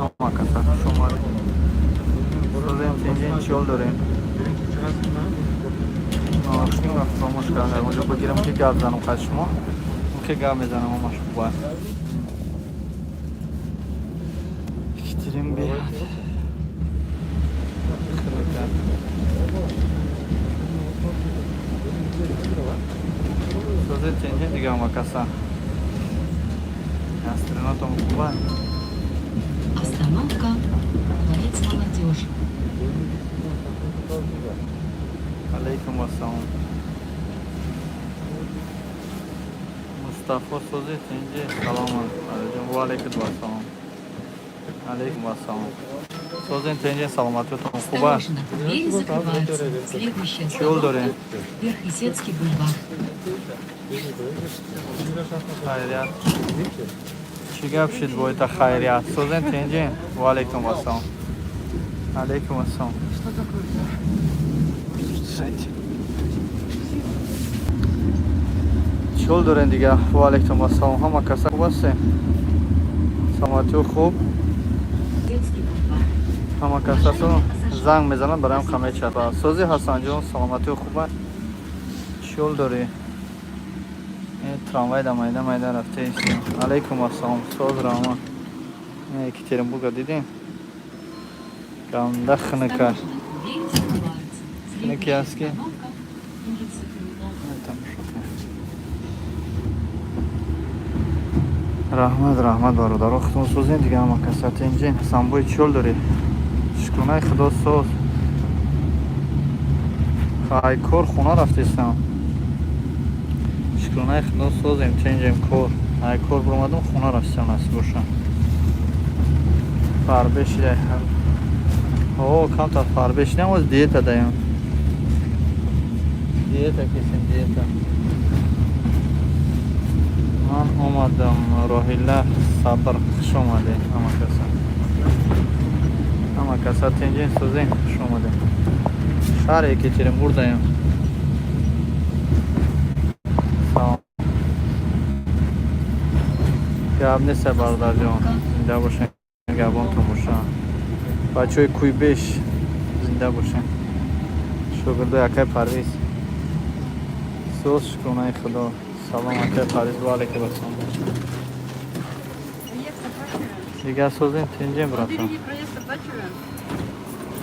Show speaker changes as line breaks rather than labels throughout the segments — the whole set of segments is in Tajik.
Ҳама каса хуш омад. Созем, тинҷин, чиёл дорем? Наушникро фаромӯш кардам. Онҷо бигирам, ки гап занам қад шумо. Ки гап мезанам, ҳамаш хуб аст. Екатерин беҳад. Хеле гап. Созем, тинҷин, дига ҳама каса. Настроениятон хуб аст?
Остановка Дворец молодежи.
Алейкум ассалом. Мустафо, сози, тинҷи, салом алейкум. Ва алейкум ассалом. Алейкум ассалом. Созин, тинҷи, саломатиятон хуб аст?
Осторожно, двери закрываются. Следующая
Чиёл дорем?
остановка Верх-Исетский бульвар.
Хайрият. Чӣ гап шид бо ита, хайрият? Созин, тинҷи? Ва алейкум ассалом. Алейкум ассалом.
Что такое?
Чиёл дорем дига? Ва алейкум ассалом. Ҳама каса хуб ҳастем? Саломатиё хуб?
Детский бульвар.
Ҳама касасо занг мезанад, бароям қамеча. Сози, Ҳасанҷон, саломатиё хуб аст? Чиёл дорӣ? Трамвай да майда майда рафтаистем. Алейкум ассалом. Соз, раҳмат. Екатеринбурга дидем? Ганда хунука.
Осторожно, двери закрываются.
Хунуки
Следующая
аст ки?
остановка улица Крылова.
Тамошо кунед. Раҳмат, раҳмат, бародаро, худтон созем, дига ҳама каса тинҷин. Ҳасанбой, чиёл дорӣ? Шукронаи Худо, соз. Хай, кор, хона рафтестам. Шукронаи Худо, созем, тинҷем, кор. Ай кор биромадам, хона рафтам, насиб боша. Фарбе шидай. О, камтар фарбе шидам, оз диета даям. Диета кесем, диета. Ман омадам, Роҳила Сабр, хуш омадед, ҳама каса. Ҳама каса тинҷин, созем, хуш омадед. Шаҳри Екатеринбург даям. Салом. Гап нест, бародарҷон. Зинда бошед, гапонтон боша. Бачаҳои Куйбеш зинда бошед. Шогирдои акай Парвиз. Соз, шукронаи Худо. Салом, акай Парвиз, ва алейкум ассалом. Дигар созем, тинҷем, братан.
Береги, проезд оплачиваем.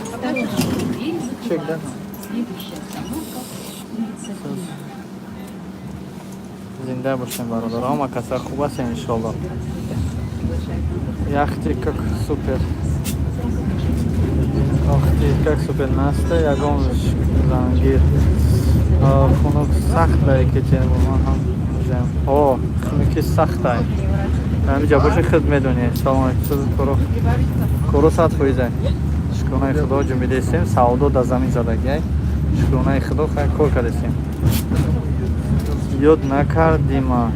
Осторожно, двери
Чек, да?
закрываются. Следующая остановка улица Крылова.
Зинда бошем, бародаро. Ҳама каса хуб ҳастем, иншоалло. Яхти как супер. Охти как супер наста, ягон зангир. Хунук сахт дар Екатеринбург, ман ҳам зем. О, хунуки сахтай. Ҳамиҷа боши, худ медонӣ. Салом алейкум. Коро. Коро 100%. Шукронаи Худо, ҷунбидестем, савдо дар замин задагиай. Шукронаи Худо, хай, кор кардестем. Ёд накардима.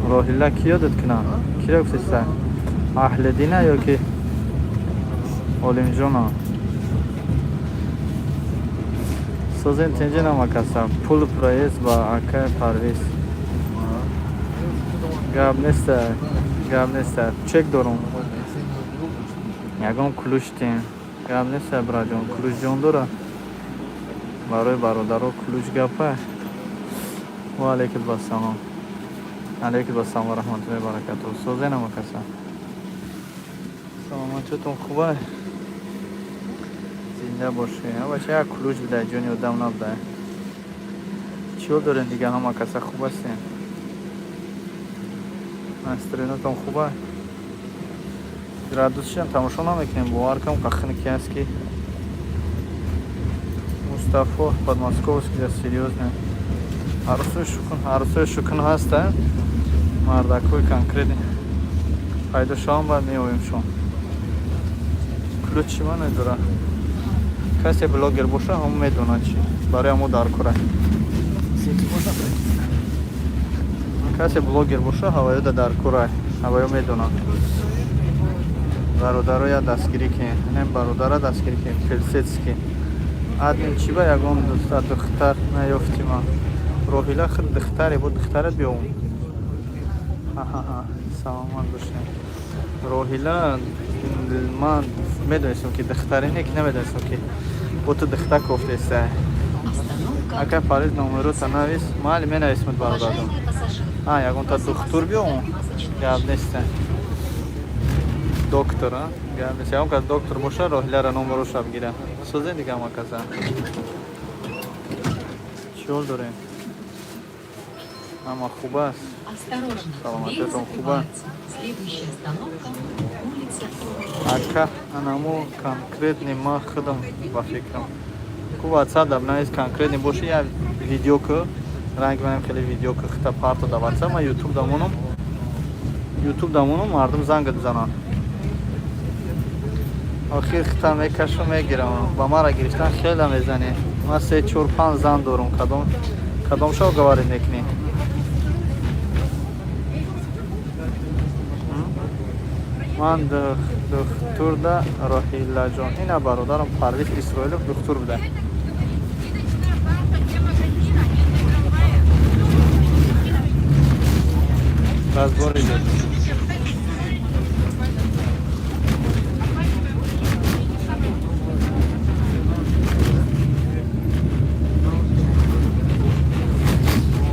Роҳила, ки ёдат кунам? Кира гуфтеста? Аҳлиддина ё ки Олимҷона? Созем, тинҷи, намакаса. Пул проезд ба акай Парвиз. Гап неста, гап неста. Чек дорум. Ягон ключ тем. Гап неста, браҷон. Ключ ҷон дора. Барои бародаро ключ гапа. Ва алейкум ассалом. Алейкум ассалом ва раҳматуллоҳи ва баракатуҳ. Созе, намакаса. Саломатиятон хуб? Зинда бошед. Бача, як ключ бидай, ҷони одам набудай. Чиё дорем, дига, ҳама каса хуб ҳастем? Настроениятон хуб? Градусшам тамошо намекунем, бовар кам, қахники аст ки. Мустафо подмосковский да, серьёзно. Арусои шукун, арусои шукун ҳаста. Мардакҳои конкретный. Пайдо шавам, баъд меоем шон. Ключи ман надора. Касе блогер боша, ҳам медонад, чи барои ҳамо дар кора. Касе блогер боша, ҳаваёда дар кора, ҳаваё медонад. Бародароя дастгирӣ кунед, не, бародара дастгирӣ кунед. Пелсетский админ, чӣ ба ягон дӯста духтар наёфтима? Роҳила худ духтаре бо духтарат биём. Саломат бошед, Роҳила. Ман медонистам, ки духтаре не, ки намедонистам, ки бо ту духта кофтеста.
Остановка.
Ака Париз, номерота навис. Майли, менависмад, бародарҷон.
Уважаемые пассажиры,
А ягонта духтур биё, гап неста. Доктор, а? Гап нест. Ягон кас доктор боша, Роҳилара номероша бигира. Сӯзе дига ма каза. Чӣ ҳол дорем? Ҳама хуб аст?
Осторожно,
Салом,
двери
алейкум, Куба.
закрываются. Следующая остановка — улица
Ака, анаму конкретный ма худам ба фикрам. Ку ватсап да бинавис, конкретный боши, я видео ку, ранг манам хеле видео ку, хита парто да ватсап, ма ютуб дамонам. Ютуб дамонам, мардум занг бизананд. Охир хита мекашу мегирам. Ба мара гирифтан хеле мезанӣ. Ман се, чор, панҷ зан дорум. Кадом кадом шо говорить мекунӣ? Ман духтурда, Роҳилаҷон. Ина бародарам Парвиз Исроилов духтур буда. Разбор идет.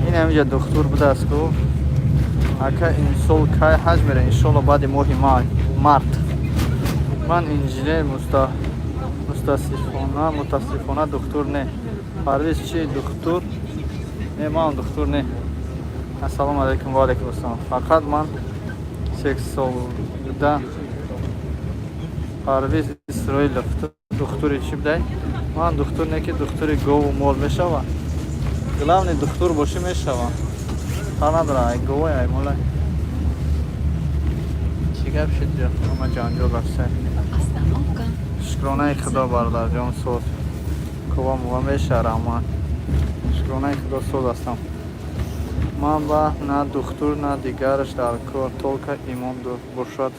Ин ҳамиҷа духтур будааст ку. Ака, имсол кай ҳаҷ мера? Иншолло, баъди моҳи май, март. Ман инженер, мутасифона духтур не. Парвиз чи духтур не? Ман духтур не. Ассалому алайкум. Ва алайкум ассалом. Фақат ман сексолда. Парвиз Исроилов, ту духтури чӣ будай? Ман духтур не, ки духтури гову мол мешава. Главный духтур бошӣ, мешава, фарқ надора, ай говай, ай молай. Чӣ гап шуд ҷо? Ама ҷанҷол рафта.
Остановка.
Шукронаи Худо, бародарҷон, соз. Кова мува меша, раҳмат. Шукронаи Худо, соз ҳастам. Ман ба на духтур, на дигараш дар кор, только имон бошад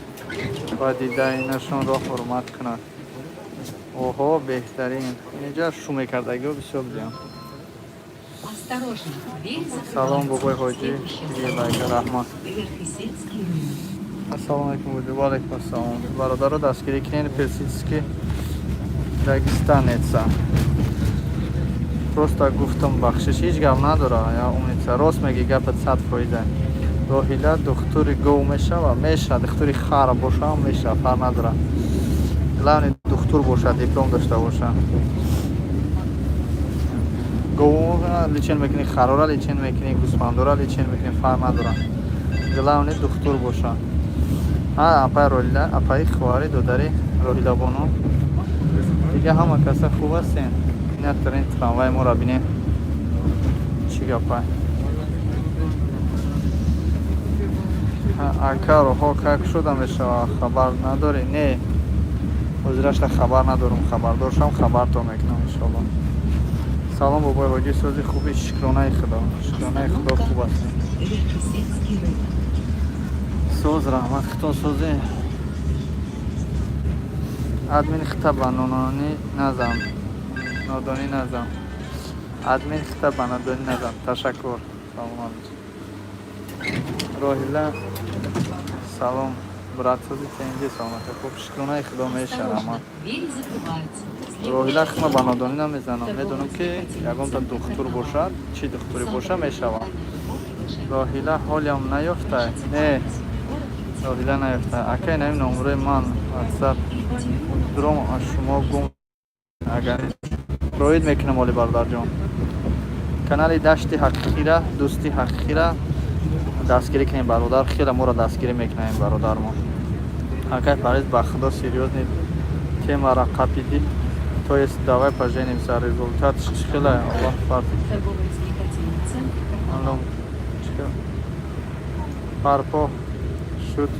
ва дидаинашонро ҳурмат кунад. Оҳо, беҳтарин. Инҷа шу мекардагиҳо бисёр будиям.
Осторожно, двери
Салом,
закрываются.
бобои ҳоҷӣ.
Следующая
Лайка, раҳмат.
Верх-Исетский рынок.
Ассалому алайкум, ва алайкум ассалом. Бародаро, дастгирӣ кунед, персидский дагестанеца. Просто гуфтам, бахшиш, ҳеҷ гап надора, я умница. Рост меги, гапат 100%. Роҳила, духтури гов мешава? Меша, духтури хар боша меша, фарқ надора. Главный духтур боша, диплом дошта боша. Говра лечение мекунӣ, харора лечение мекунӣ, гӯсфандора лечение мекунӣ, фарқ надора. Главный духтур боша. А апай Роҳила, апаи ховари додари Роҳилабону. Дига ҳама каса хуб ҳастен? Ина трен, трамвай моро бинем. Чӣ гапай? Ака, роҳҳо как шуда мешава, хабар надорӣ? Не. Ҳозирашта хабар надорам, хабардор шам, хабартон мекунам, иншолло. Салом, бобои ҳоҷӣ, сози, хуби? Шукронаи Худо. Шукронаи Худо, хуб аст.
Верх-Исетский рынок.
Соз, раҳмат, худтон созе? Админ, хита ба нодонӣ назан. Нодонӣ назан. Админ, хита ба нодонӣ назан. Ташаккур. Саломат. Роҳила, салом. Брат, сози, тенҷи, саломат. Хуб, шукронаи Худо, меша, раҳмат.
Осторожно, двери закрываются.
Роҳила, хима ба нодонӣ намезанам. Медонам, ки ягонта духтур бошад, чӣ духтуре боша, мешава. Роҳила ҳолиам наёфта? Не. Роҳила наёфта. Акай, наим номерои ман ватсап дуром аз шумо гум. Агар роид мекунам, оли бародарҷон. Канали Дашти ҳақиқира, дӯсти ҳақиқира дастгирӣ кунем, бародар, хеле моро дастгирӣ мекунем бародармо. Акай Париз, ба Худо, серьёзный темара қапидӣ. То есть давай поженимся, результат чӣ хела? Аллоҳ фард.
Торгово-развлекательный центр «Карнавал».
Алло, чӣ барпо шуд?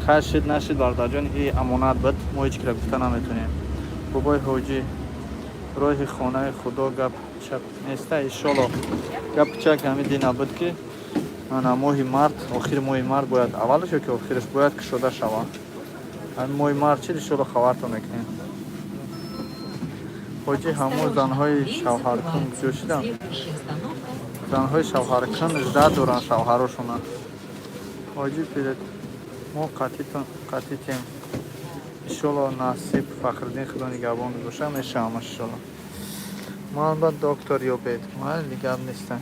Хайр, шид, нашид, бародарҷон, и амонат буд, мо ҳеҷ кира гуфта наметонем. Бобои ҳоҷӣ, роҳи хонаи Худо гап чап неста, иншолло. Гапи чак ҳамин дина буд, ки ана моҳи март, охири моҳи март бояд, аввалаш ё ки охираш бояд кушода шавад. Ҳамин моҳи март чид, иншолло, хабартон мекунем. Ҳоҷӣ, ҳамун занҳои шавҳаркун куҷо шуданд?
Следующая остановка
Занҳои шавҳаркун жда доранд шавҳарошона. Ҳоҷӣ, перед мо қатитем. Иншолло, насиб. Фахриддин, худо нигаҳбон боша, мешавам, иншолло. Ман ба доктор ёбед, майли, гап нестам.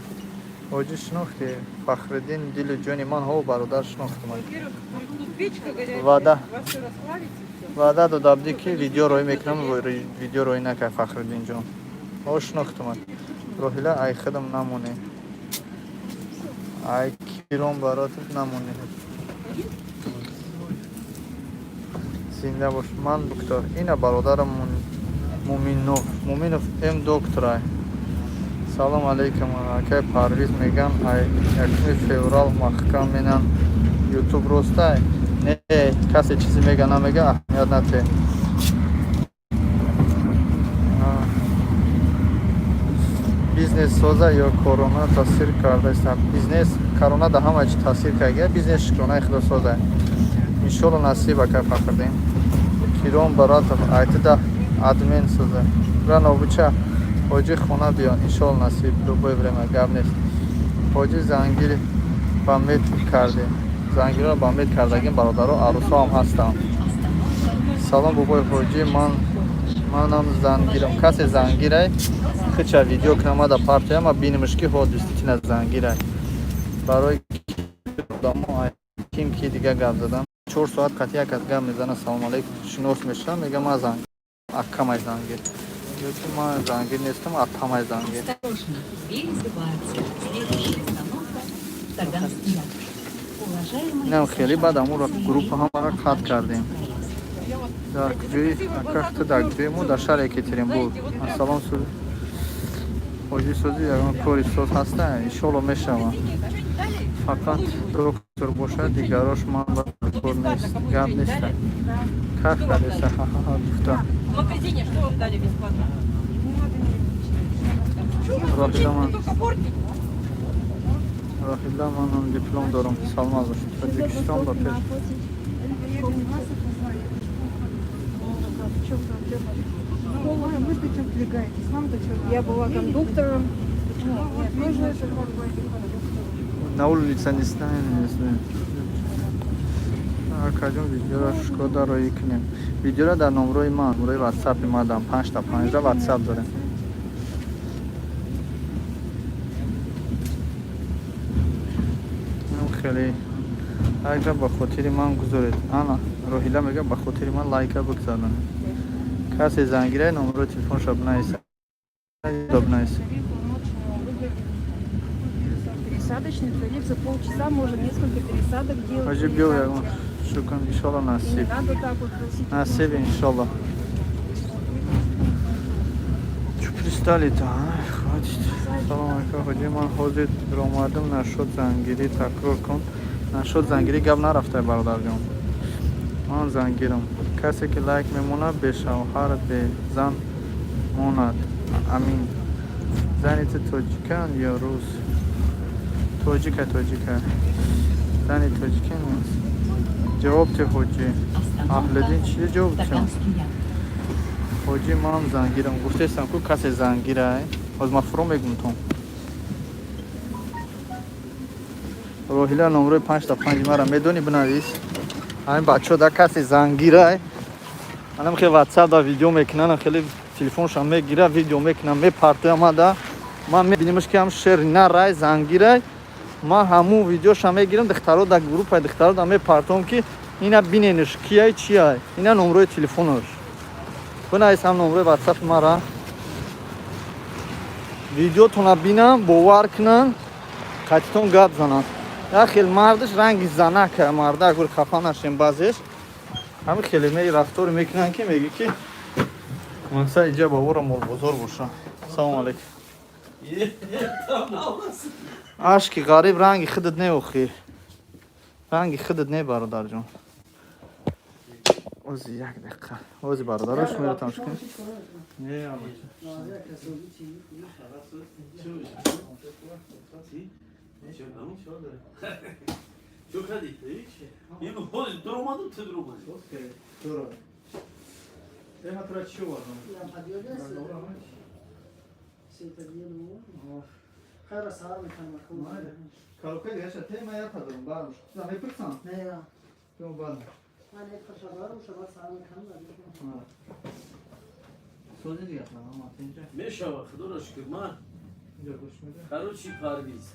Ҳоҷӣ, шинохтӣ? Фахриддин, дилу ҷони ман, ҳо, бародар, шинохтам.
Во-первых, там тут печка горячая.
Вода.
Вас все расплавите, все.
Ваъда дода будӣ, ки видео роҳӣ мекунам, видео роҳӣ накард. Фахриддинҷон, ҳо, шинохтам. Роҳила, ай худам намонӣ, ай киром баротат намонӣ. Зинда бош. Ман доктор, ина бародарам Муминов, Муминов м докторай. Салом алейкум, акай Парвиз. Меган, ай 1 феврал маҳкам менан Ютуб, ростай? Не, касе чизе мега, намега, аҳамият нате. А. Бизнес соза ё корона таъсир кардаистам? Бизнес, корона да ҳама чи таъсир карда. Бизнес, шукронаи худо, соза. Иншолло, насиб, акай Фахриддин. Киром Баратов, айтида админ соза. Ранобуча ҳоҷи, хона биё. Иншолло, насиб, любое время, гап нест. Ҳоҷи, зангир ба мед кардем, зангирро ба мед кардагим, бародаро, арӯсҳо ҳам ҳастанд. Салом, бобои ҳоҷӣ, ман манам зангирам. Касе зангирай, хича видео кунамада партия, ма бинемш, ки ҳо, действительно зангирай. Барои одамо ким ки дига гап задам, 4 соат қатъи як кас гап мезана, салом алейкум, шинос мешавам, мега, ман занг, аккамай зангир, ё ки ман зангир нестам, атамай зангир.
Осторожно, двери закрываются. Следующая остановка — Таганский Яр. Уважаемые
Инам хеле баъд амуро группа ҳамаро қатъ кардем. Дар куҷои, акахта, дар куҷои мо, дар шаҳри Екатеринбург. Ассалом, ҳоҷи, созӣ, ягон кори соз ҳаста? Иншолло, мешавам. Фақат доктор бошад, дигарош ман ба кор нест, гап неста. Кайф кардеса, ха-ха-ха гуфта.
В магазине что вам дали бесплатно?
Роҳила, ман
Только портик.
Роҳила, манам диплом дорам. Саломат бош. Тоҷикистон ба пеш.
Я без вас опознаю. В чем проблема? Вы что отвлекаетесь? Нам-то что?
Я была кондуктором.
Ну, вот видно же, как бы.
На улице не станем, не знаю. Акаҷон, видеоро шкода роӣ кунем. Видеоро дар номрои ман, номрои ватсапи ма дам, панҷта панҷта ватсап дорем. Инам хеле лайка ба хотири ман гузоред. Ана Роҳила мега, ба хотири ман лайка бигзаронед. Касе зангирай, номрои телефонша бинависа. Бинависа.
Пересадочный тариф, за полчаса можно несколько пересадок делать.
Ҳоҷи, биё, ягон шукр, иншолло,
И не
насиб.
надо так вот просить.
Насиб, иншолло. Чё пристали-то, а? Хватит. Салом, ака ҳоҷи, ман ҳозир омадам, нашод зангирӣ такрор кун. Нашод зангирӣ гап нарафтай, бародарҷон. Ман зангирам. Касе ки лайк мемонад, бешавҳар, безан монад. Амин. Зани ту тоҷикан ё рус? Тоҷика, тоҷика. Зани тоҷикан аст. Ҷавоб те, ҳоҷӣ. Аҳлиддин, чи ҷавоб тем?
Таганский Яр.
Ҳоҷӣ, манам зангирам. Гуфтестам ку, касе зангирай. Ҳоз ман фуро мегум тон. Роҳила, номрои панҷта панҷ мара медонӣ, бинавис. Ҳамин бачаҳо, да касе зангирай. Анам хеле ватсап да видео мекунан, хеле телефоншам мегира, видео мекунам, мепартоям да. Ман мебинимаш, ки ҳам шер нарай, зангирай. Ман ҳамун видеошам мегирам, духтаро да группаи духтаро да мепартом, ки ина биненш, кияй, чияй. Ина номрои телефонош. Бинавис ҳам номрои ватсапи мара. Видеотона бинам, бовар кунанд, қатитон гап зананд. Як хел мардаш ранги занака, мардак гур, хафа нашем, баъзеш ҳамин хеле ме рафторе мекунанд, ки мегӣ, ки мақсад иҷа бобора молбозор боша. Салому алейкум. Ашки ғариб ранги худат не, охир ранги худат не, бародарҷон. Ози як дақиқа, ози бародарош мератам шукун. Не, албатта.
Çok hadi. Yemin ходит, дуромадым, ты дуромадым.
Ема тура чӣ овардам?
Все это дело. Хайра сар мекунам.
Коробка гаша тема я падам, барм. За мепурсам.
Не, я.
Тема барм.
Ман як фашабар шаба сар мекунам.
Сози дига салом инҷа.
Мешава, худоро шукр, ман
Инҷа гӯш меда.
Короче, Парвиз,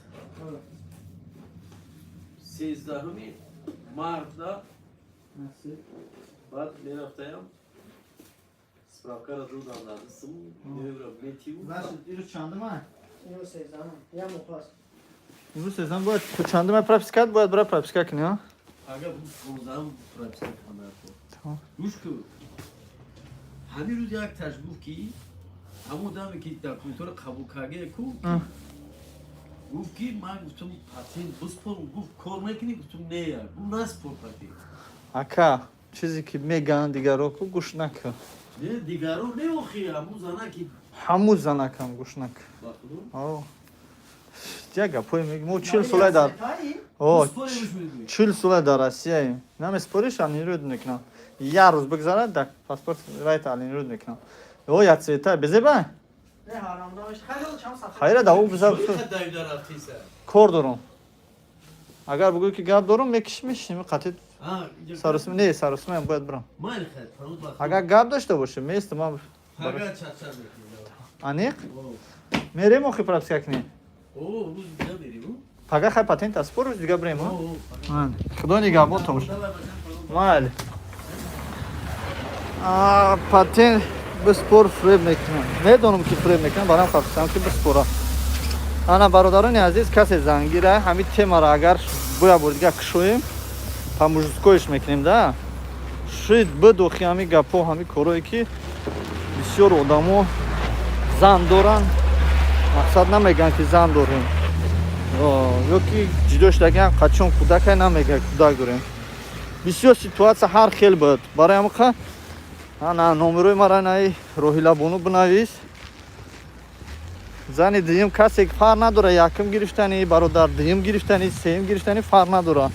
13 марта
Насиб.
Баъд мерафтаям, справкаро додам дар дастам, невра метиву.
Значит, ирӯз чандум ай?
Имрӯз 13-ум. Я мухлас.
Имрӯз 13-ум, бояд чандум ай прописка, бояд бира прописка кунӣ, а?
Ага, 15-ум прописка кунам.
Тамом.
Гӯш кун, ҳамин рӯз як таш гуфт, ки ҳамон даме ки документҳоро қабул карда ку, гуфт ки ман гуфтам, патент биспор. Гуфт, кор мекунӣ? Гуфтам, не. Гуфт, наспор патент.
Ака, чизе ки мегӯянд дигаро ку, гӯш накун.
Не, дигаро не, охи ҳамун зана ки.
Ҳамун занакам гӯш накун.
Ба худо.
О. Як гапое меги, мо 40 сола дар о
Спориш мегӯӣ.
40 сола дар Россияем. Намеспориш, аннулировать мекунам. Як рӯз бигзарад, да паспорт райта аннулировать мекунам. О, як цвета безеба.
Не, ҳарамдамаш. Хайр, чам сафар.
Хайра да ӯ биза.
Давида рафтиса.
Кор дорум. Агар бигӯӣ ки гап дорум, мекиш, мешинем қатъи саросима, не, саросимаям бояд бирам.
Майли, хайр, фармуд ба.
Агар гап дошта боше, местам ман.
Пага чача мекунем.
Аниқ? Мерем охи прописка кунем.
О, рӯз дига мерем.
Пага хай патент аспор, рӯз дига бирем.
О.
Худо нигаҳбонтон боша. Майли. Патент биспор, фреб мекунам. Медонам ки фреб мекунам, барам хафисам ки биспора. Ана, бародарони азиз, касе зангира, ҳамин темаро агар боя бор дига кушоем, по-мужской ш мекунем да. Шид бидохи ҳамин гапҳо, ҳамин корое ки бисёр одамо зан доранд, мақсад намегӯянд ки зан дорем. Ё ки ҷудо шудагиам, қачон кӯдакай, намегӯяд кӯдак дорем. Бисёр ситуация ҳар хел буд. Барои ҳамин ана номерои мара наи Роҳилабону бинавис. Зани дуюм касе фарқ надора, якум гирифтани бародар, дуюм гирифтани, сеюм гирифтани фарқ надора.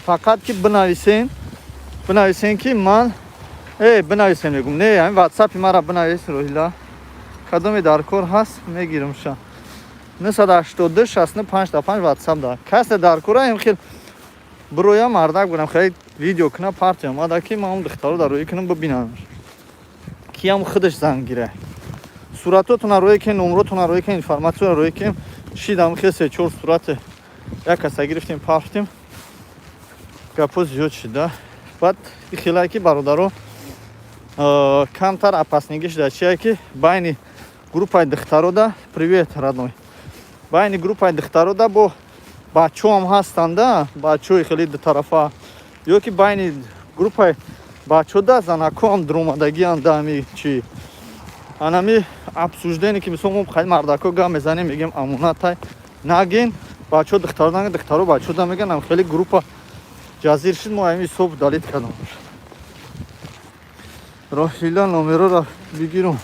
Фақат ки бинависен, бинависен ки ман бинависен мегум. Не, ҳамин ватсапи мара бинавис, Роҳила. Кадоме дар кор ҳаст, мегирам ша. 982 65 5 ватсап да. Касе дар кора им хел бироя, мардак будам, хеле видео куна партия омада ки ман он духтаро дар рӯи кунам, бибинам. Киям худаш зан гира. Суратотона рӯе ки, номротона рӯе ки, информатсияро рӯе ки шидам, хел се чор сурате як каса гирифтем, партим. Гапо зиёд шида. Баъд хелае ки бародаро камтар опаснигӣ шуда, чие ки байни группаи духтарода, привет, родной, байни группаи духтарода бо бачаҳоам ҳастанда, бачаҳои хеле дутарафа, ё ки байни группаи бачаҳода занакҳоам дуромадагианд. Ами чи анами обсуждение ки мисол мо хали мардакҳо гап мезанем, мегем амонатай нагин, бачаҳо духтаро нагин, духтаро бачаҳо да меган, ам хеле группа ҷазир шуд. Мо ами ҳисоб далит кардам. Роҳила номероро бигирум,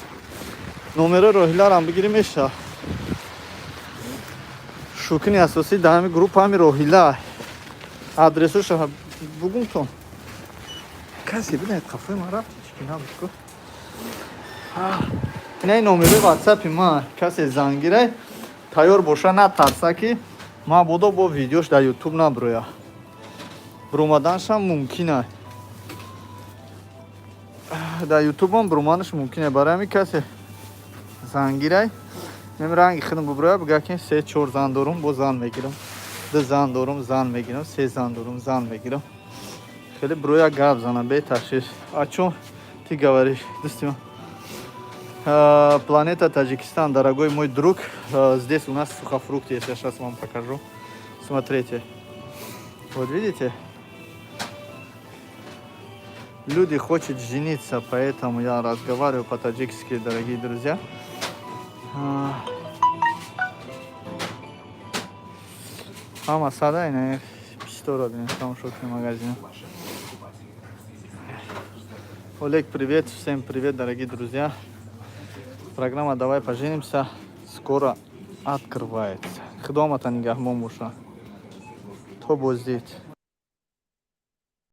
номерои Роҳиларам бигирим, меша. Шукни асосӣ дар ҳами группа ҳами Роҳила. Адресоша бугумтон. Касе бинед, қафои ман рафт, ҳеч ки набуд ку. Инаи номерои ватсапи ман, касе зангирай, тайёр боша, натарса ки мабодо бо видеош дар Ютуб наброя. Буромаданашам мумкин ай, дар Ютубам буромаданаш мумкин ай. Барои ҳамин касе зангирай, неми ранги худам буброя, бига ки се чор зан дорум, бо зан мегирам, ду зан дорум, зан мегирам, се зан дорум, зан мегирам. Хеле броя гап зана беташвиш. О чём ты говоришь, дӯсти ман? Планета Таджикистан, дорогой мой друг. Здесь у нас сухофрукты, я сейчас вам покажу. Смотрите. Вот видите? Люди хотят жениться, поэтому я разговариваю по-таджикски, дорогие друзья. Ҳама сада ина писторо бинед, тамошо кунед магазина. Олег, привет, всем привет, дорогие друзья. Программа «Давай поженимся» скоро открывается. Худомата нигаҳбон боша. То боздид.